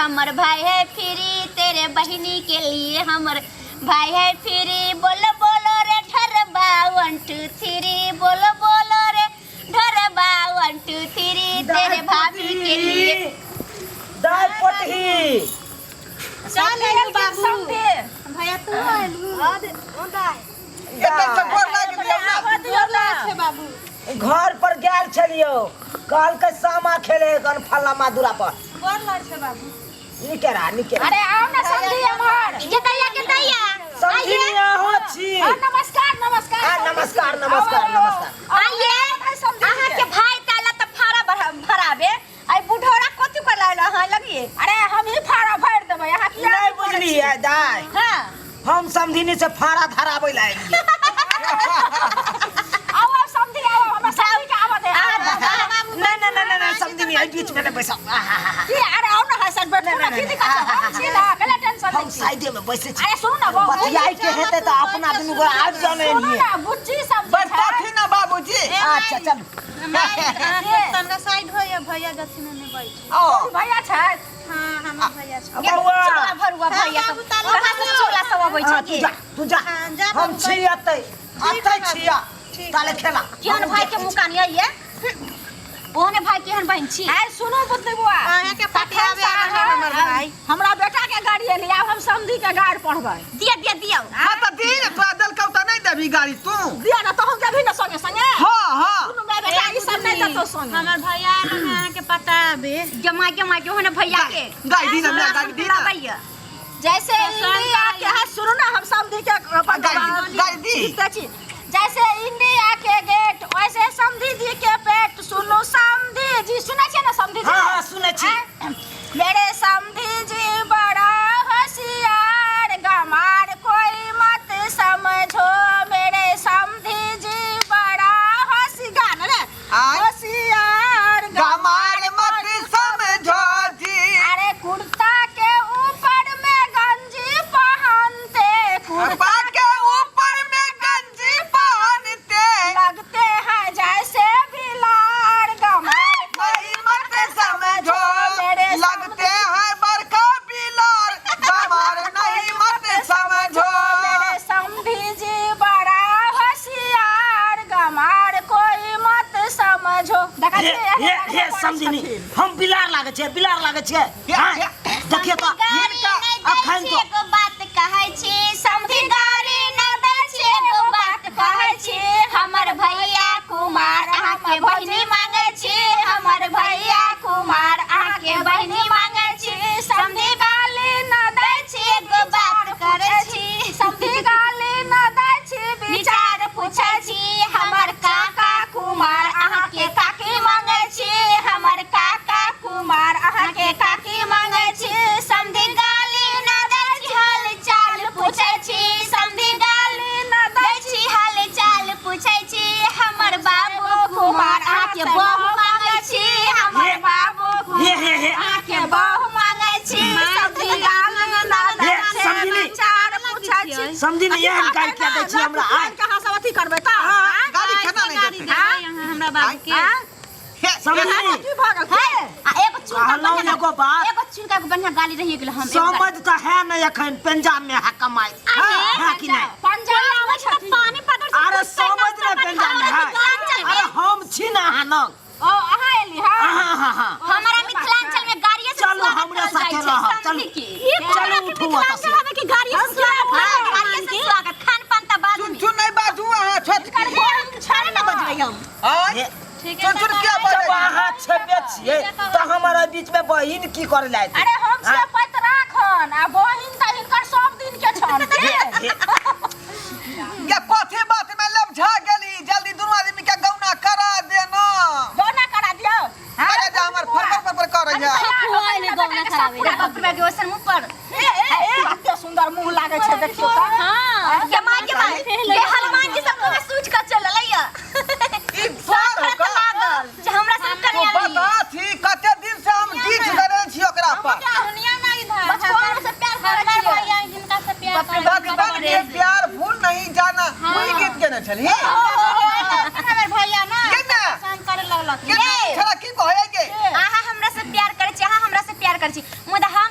हमर भाई है फ्री, तेरे बहिनी के लिए हमर भाई है फ्री। बोलो बोलो रे ढरबा 1 2 3, बोलो बोलो रे ढरबा 1 2 3, तेरे भाभी के लिए। दाय पटही। चल आयल बाबू। भैया तू आयल। एतऽ से गोर लागि लियौ ना। छै बाबू। घर पर गेल छलियो, कहलकै सामा खेले गन फल्ला मादुरा पर। गोर लाग छै बाबू। निके रहा, निके रहा। अरे आओ ना समझी एम्हर। के दैया, के दैया। समझी अहाँ छी। हाँ, नमस्कार नमस्कार। हाँ, नमस्कार नमस्कार नमस्कार। आइए, अहाँ के भाई ताला त फाड़ा भराबे आई बुढ़ौरा कथि कर लायल अहाँ लगिए? अरे हम ही फाड़ा भर देबै, अहाँ किया नहीं बुझलियै दाय? हां। हम समधिनी से फाड़ा धराबै ला एलियै। आओ आओ समझी आओ, हमरा समझी के आवा दे। नहीं नहीं नहीं नहीं समधिनी एहि बीच में नहीं बैसब। आहा। की अरे आओ ना हसन बैठू ना, की दिक्कत छै? हम छी ना, कला टेंशन हम नहीं छी। साइडे में बैसै छी। अरे सुनू ना बहू। बतियाइ के हेतै तऽ अपना दुनू गोरा आबि जाउ ने सुनू एलियै। ना बुच्ची सब जे छै। बैठथिन ना बाबूजी। अच्छा चलू। तनका साइड होइए भैया जथिन ओने बैठ। ओ भैया छथि। हाँ, हमर भैया छै। बौआ। चोला भरुआ भैया बाबू, सब ताला कहाँ से चोला सब अबै हाँ, छै? तू जा, तू जा। हाँ, जा हम बाबू, छी अतै, अतै छिया। ठीक। ताले खेला। केहन भाई के मुकान ये? ओहने भाई केहन बहिन छी? आइ सुनू बुद्धि बुआ। अहाँ के पटियाबे आयल है हमर भाई। हमरा बेटा के गाड़ी एली, आब हम समधी के गाड़ी पढ़बै। दिया दिया दिया। हाँ तऽ दी ने, तोरा देलकौ तऽ नहि देबही गाड़ी तू? दिया ना, तोहू देबही ना संगे संगे? हाँ हाँ। दुनू माय बेटा ई सब नहि देतौ संगे। हमर भैया आयल है अहाँ के पटाबे। जमा जमा के ओहने भैया के गाड़ी दी ना, हमरा गाड़ी दी ना। भैया जैसे इंडिया के है, सुनू ना, हम समधी के अपन गाड़ी दी, गाड़ी दी। जीते छी। जैसे इंडिया के गेट वैसे समधी जी के पेट। सुनू समधी जी, सुनै छियै ना समधी जी? हाँ हाँ सुनै छी। आँय? मेरे समधी जी बड़ा होशियार, गमार कोई मत समझो। मेरे समधी जी बड़ा होशियार रे। आय। होशियार गमार मत समझो जी। अरे कुर्ता के ऊपर में गंजी पहनते, कुर्ता कुर्ता के ऊपर में गंजी पहनते, लगते हैं जैसे बिलार। गमार कोई मत समझो, मेरे लगते हैं बड़का बिलार, गमार नहीं मत समझो। मेरे समधी जी बड़ा होशियार, गमार कोई मत समझो। देखा हे हे हे समधिनी, हम बिलार लागै छै, बिलार लागै छै? हाँ, देखिए तऽ। गाड़ी नहि दै अखन छी तो- एगो बात कहै छी, समधी गाड़ी नहि दै छी एगो बात कहै छी, हमर भैया कुमार अहाँके बहिनी मांगै छी, हमर भैया कुमार अहाँके बहिनी मांगै छी। समधी गाली न दै छी एगो बात करै छी, समधी गाली न दै छी विचार पूछै छी, हमर काका कुमार अहाँके काकी मांगै छी, हमर काका कुमार अहाँके काकी मांगै छी। समधी गाली न दै छी हाल चाल पूछै छी, समधी गाली न दै छी हाल चाल पूछै छी, हमर बाबू कुमार अहाँके बहु मांगै छी, हमर बाबू हे हे हे अहाँके बहु मांगै छी। समधी गाली न दै हे, छी समधिनी। विचार पूछै छी। समधिनी, एहन गारि किया दै छी हमरा? आय। कहाँ सब अथी करबै तऽ हाँ, गाड़ी केना नहि गाड़ी देतै? देबै अहाँ हमरा बाबू के? हे, समधिनी। की भऽ गेल के? आ एगो चुनका कहलहुँ बढ़िआँ, एगो बात। एगो चुनका के बढ़िआँ गाली रहि गेल। हम एगो गाली- समझ तऽ है नहीं एखन पंजाब में है कमाई है कि नहीं? पंजाब आबै छथिन। पानी पदर से अरे कुछ समझ नहीं पंजाब में है। अरे हम छी ना अहाँ लग। ओ अहाँ एली? हाँ हाँ हाँ हाँ। हमारा मिथिलांचल में गाड़िए से चलू स्वागत हमरे करल साथे जाइ छै, रहब, चलू। समझी की? चलू उठू ओतऽ से। हवे कि गाड़िए से स्वागत, हाँ, गाड़िए से स्वागत, खान पान त बाद चुन में। चुन नहीं बाजू अहाँ छोट। छाड़े ना बजबै हम। आय हे, ठीक है। चुन चुन किया जब बाजै? अहाँ छेबे छियै तऽ हमारा बीच में बहिन की करे ला एतै? अरे हम से पैत राखन आ बहिन तऽ हिनकर सब दिन के छन के। हे, या कथी बात में लपझा गेली? जल्दी दुनू आदमी के गौना करा देना। गौना करा दियौ। अरे जा, हमर फरफर फरफर कर रही है। खुआइले गौना करावे बाप रे, के ओसन मुंह पर। ए ए ए, कते सुंदर मुंह लागे छै, देखियौ तऽ। हां, के मां के मां के हनुमान जी सब मुंह में सूझ के चललै या। ई साल सब का लागल जे हमरा सब तू कन्या मिली। बता थी कते दिन से हम डीठ करे छी ओकरा पर। दुनिया ना इधर बचपन से प्यार करै हमर छियै। भैया हिनका से प्यार करै बचपन के प्यार भूल नहीं जाना, वही गीत केने छलही। हमर भैया ना के ने? पसंद करे लगलक। के ने? छड़ा की कहै के? अहाँ हमरा से प्यार करै छी, अहाँ हमरा से प्यार करै छी, मुदा हम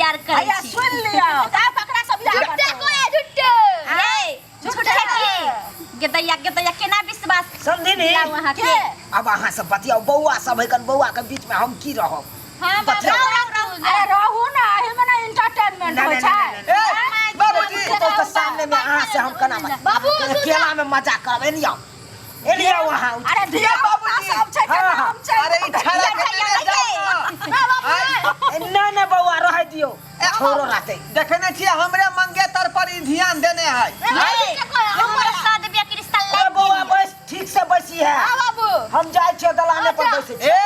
प्यार करै हैया छी। सुन लियौ तब ककरा से बियाह झूठे करतौ? कोई झूठे ये झूठे की गेदैया गेदैया केना विश्वास समझी लाउ अहाँ के अब अहाँ सब बतियाउ बौआ सब है कन बौआ के बीच में हम की रहब हाँ बतियाउ। अरे रहू ना एहि में ना एंटरटेनमेंट ना, होइ ना, छै ना, ना, ए बाबूजी तो के सामने में अहाँ से हम केना बात बाबू, केला में मजाक करब एनी आओ एनी आओ अहाँ अरे धिया बाबूजी। सब छै हाँ, केना हाँ। हम छै अरे ई छड़ा के लेने जाओ ना। आय, ना ना बौआ रह दियो छोड़ो रहते देखने छियै हमरे मंगेतर पर ई ध्यान देने है हमर शादी बियाह के रिश्ता ए लाग बौआ बस ठीक से बैसी है बाबू हम जाइ छियो दलाने पर बैसे छी ए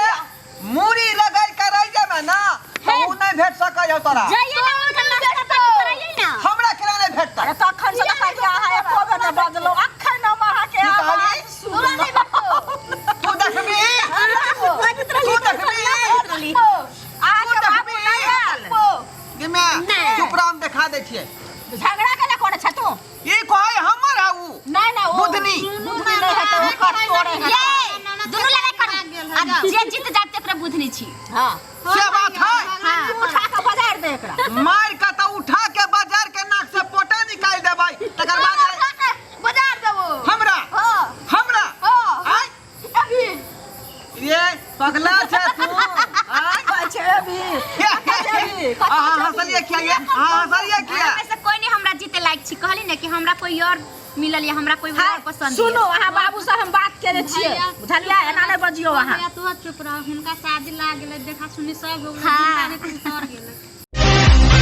मूड़ी रगड़ के रह जेबे ना तो उ नहीं भेट सकै है तोरा जाइए ना हुनकर नाश्ता पानी कराइए ना हमरा केना नहीं भेटतै अरे तखन से तऽ कहलियै अहाँ एको बेर नहि बजलहुँ अखन हम अहाँके की कहली? आवाज सुनलहुँ तू देखबी तू देखबी अहाँके बाबू नहि आयल गे माय चुप रह हम देखा दै छियै झगड़ा केला करै छै तू ई कहै हमर है उ नहि नहि ओ बुधनी। बुधनी नहि हेतै ओकर तोरे हेतै ये दुनू लड़ाई करू आ जे जीत जात तेकरा बुधनी छी हाँ से बात है तू उठा कऽ बजार दे एकरा मार के तऽ उठा के बाजार के नाक से पोटा निकाल देबै तकर बाद बाजार देबो हमरा हाँ हमरा हाँ आय अभी ये पगला छै तू आय कहै छै अभी अभी अहाँ हंसलियै किया ये अहाँ हंसलियै किया ऐसे कोई नहीं हमरा जीते लायक छी कहली ने कि हमरा कोई और मिलल या हमरा कोई और पसंद सुनू अहाँ बाबू से हम बात केने छियै भैया। बुझलियै एना नहि बजियौ अहाँ भैया तू चुप रह हुनका शादी लाग गेलै देखा सुनी सब हो गेलै हाँ। जिंदा नहीं उतर गेलै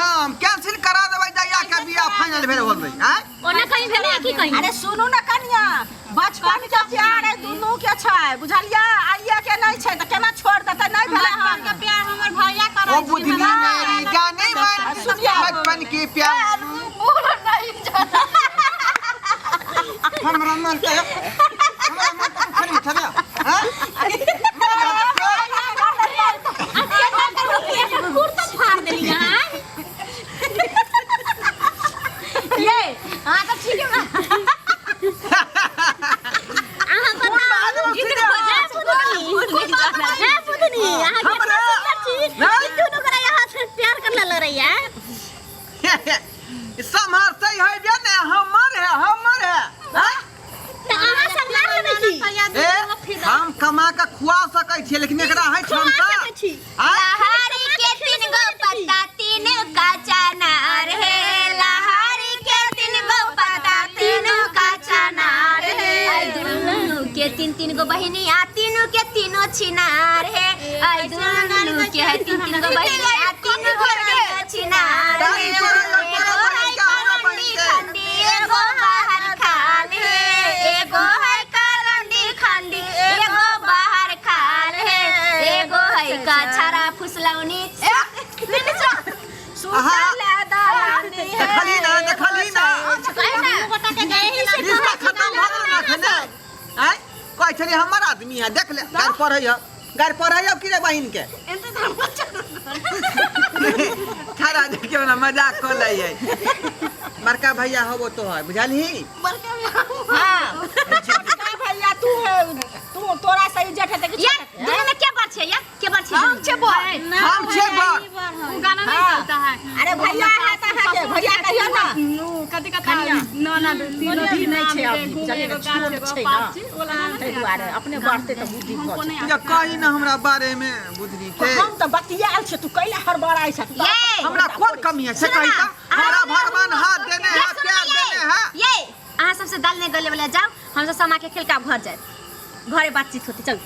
हम कैंसिल करा देबै जहिया के बियाह फाइनल भेल होलै आय ओना कहीं भेलै की कहीं अरे सुनू ने कनिया बचपन के प्यार है दुनू के छै बुझलियै आइए के नहि छै तऽ केना छोड़ देतै नहि भेलै बचपन हन के प्यार हमर भैया करै ओ बुधनी मेरी जाने मन सुनिए। बचपन के प्यार बोल नहीं जाना हमरा मन के हमरा मन के खरी छले हां कुर्ता फाड़ देली अहाँ ये अहाँ तऽ ठीक है अहाँ बताउ गीत हे बुधनी अहाँ हमरा केतना सुंदर छी नहीं। ई दुनू गोरा यहाँ से प्यार करने लग रही है सम्हारते है बे ने हमर है हमर है हाँ? तऽ अहाँ सम्हार लेबै की ए हम कमा के खुआ सकै छियै लेकिन एकरा है क्षमता सकै छी। आय? लहारी के तीन गो पत्ता तीन का चनार है लहारी के तीन गो पत्ता तीन का चनार है आई दुनू के तीन तीन गो बहिनी आ तीनू के तीनों छिनार है आई दुनू के है तीन तीन गो बहिनी आ तीनू के तीनों छिनार है तारी तोरा एगो तोरा है बहिन के हमरा बहिन करंडी के। खंडी एगो बाहर खाल है एगो है करंडी खंडी एगो बाहर खाल है एगो है कछरा फुसलौनी सुतल है दलानी है देखली ना देखली ना रिश्ता खत्म भऽ गेल ना खने आय कहै छली हमर आदमी है देख ले गारि पढ़ै है गारि पढ़ै है कि रे बहिन के खड़ा देखियौ ना मजाक कऽ लै है बड़का भैया होबो तोहर बुझलही हाँ छोटका भैया तू है तू तोरा से इज्जत हेतै कि यार छोटका के? दुनू में के बात छै यार के बात छै हम छै बड़ हम छियै बड़ वो गाना नहीं चलता है अरे भैया है तऽ अहाँके भैया कहियौ ना कथी कथी ना ना बुद्धि नहि छै अभी बुझलियै ने, छोट छै ना ताहि दुआरे अपने बढ़तै तऽ बुद्धि भऽ जेतै। या कही ना हमरा बारे में बुधनी के हम तऽ बतियाल छियै तू कैला हड़बड़ाइ छ ये हमरा कोन कमी है से कही तऽ हमरा भगवान हाथ देने है प्यार देने है ये अहाँ सबसे दाल नहीं गले वाला जाओ हम सब समा के खेल के आब घर जाए घरे बातचीत होती चलू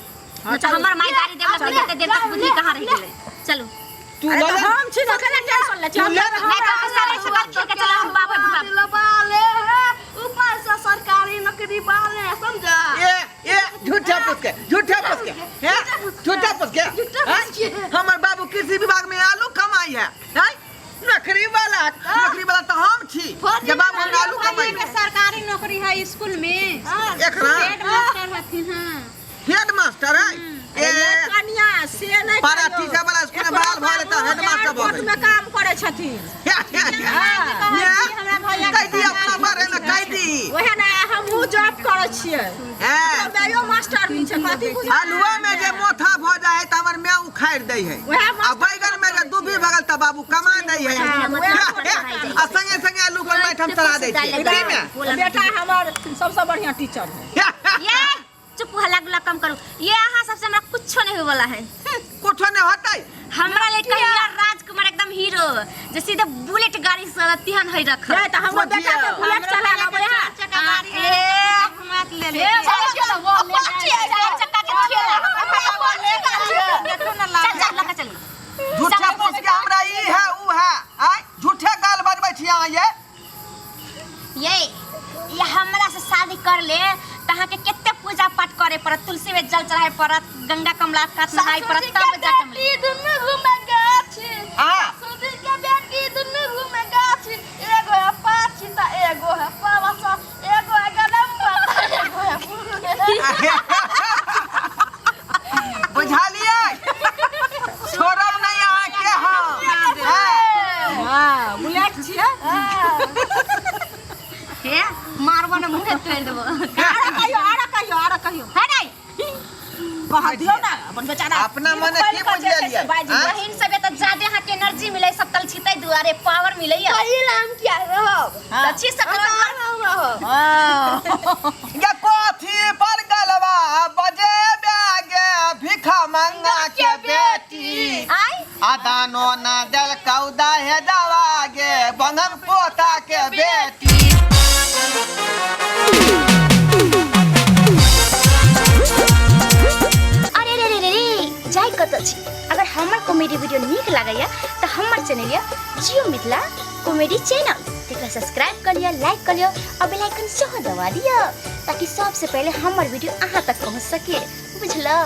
नहीं तो हमर माई गाड़ी देवला फिर एते देर तक बुद्धि कहाँ रह गेलै चलू तू अरे लऽ तऽ ले हम छी ने केना टेंशन लै छी हम तू ले नहीं तो हम सारे सवाल खेल के चलो हम बाबा बुढ़ा बाले है ऊपर से सरकारी नौकरी बाले है समझा ए ए झूठा पुस के झूठा पुस के हैं झूठा पुस के हैं? हमर बाबू कृषि विभाग में आलू कमाई है हैं नौकरी वाला नौकरी वाला तो हम छी जे बाबू हमरा आलू कमाई के सरकारी नौकरी है स्कूल में एकरा हेड मास्टर हथिन हाँ हेड मास्टर है ए कनिया से नहि पारा कहियौ। टीचर वाला स्कूल में बहाल भऽ गेलै तऽ हेडमास्टर भऽ एयरपोर्ट गेलै में काम करै छथिन कह दी अपना बारे में कह दी ओहे ने हमहूँ हमहूँ जॉब करै छियै। हैं। मायो मास्टर भी छै, कथी बुझै? आलुआ में जे मोथा भ जाए है त हमर माय उखाड़ दै है। वएह आ बैगन में जे दुबी भगल त बाबू कमा दै है। आ संगे संगे आलू पर माटि हम चढ़ा दै छियै की में। बेटा हमर सबसँ बढ़िया टीचर है। ये चुप, हल्ला गुल्ला कम करू। ये अहाँ सबसे हमरा कुछो नहीं होय वाला है। कुछो नहीं होतै। हमरा ले कहिया राजकुमार एकदम हीरो जे सीधे बुलेट गाड़ी से तिहन है रख। ये त हमर बेटा के बुलेट चला अबै है। ए, चार चक्का के ठेला। चल चल, लगा चलू। झूठे फूस के हमरा ई है ऊ है आय झूठे गाल बजबै छी अहाँ ये। ये हमरा से शादी कर ले त अहाँ के कते पूजा पाठ करे पड़त, तुलसी में जल चढ़ाए पड़त, गंगा कमला कात नहाए पड़त, तब जाके मिली। बेटी दुनू घूमे गाछी। हाँ। ससुर के बेटी दुनू घूमे गाछी, एगो है पाछी त एगो है पावसा, एगो है गलम्बा त एगो है पुरुष। बुझलियै? छोड़ब नहीं अहाँ के हम। हैं? हां, बुलेट छियै। हे मारबो न मुंह तोड़ देबो। आरा कहियो, आरा कहियो, आरा कहियो। है नहीं। कह दियो ना अपन बेचारा। अपना मने की बुझलियै? बाजी। आँय? बहिन सब त ज्यादा अहाँ के एनर्जी मिले सब तल छितै दुआरे पावर मिले। पहिल हम किया रहब? त छी सब। हम रहब। हां। ये कथी पर गलवा बजे बेगे भिखा मंगा के बेटी। आय आदानो ना दल कौदा है दवा गे बंगम पोता के बेटी। अरे रे रे रे रे, जाय कतऽ छी? अगर हमर कॉमेडी वीडियो नीक लागैया तऽ हमर चैनल या जियो मिथिला कॉमेडी चैनल तेकरा सब्सक्राइब कर लिअ, लाइक कर लिअ और बेल आइकन सेहो दबा दिअ ताकि सबसे पहले हमर वीडियो अहाँ तक पहुँच सके। बुझलौ?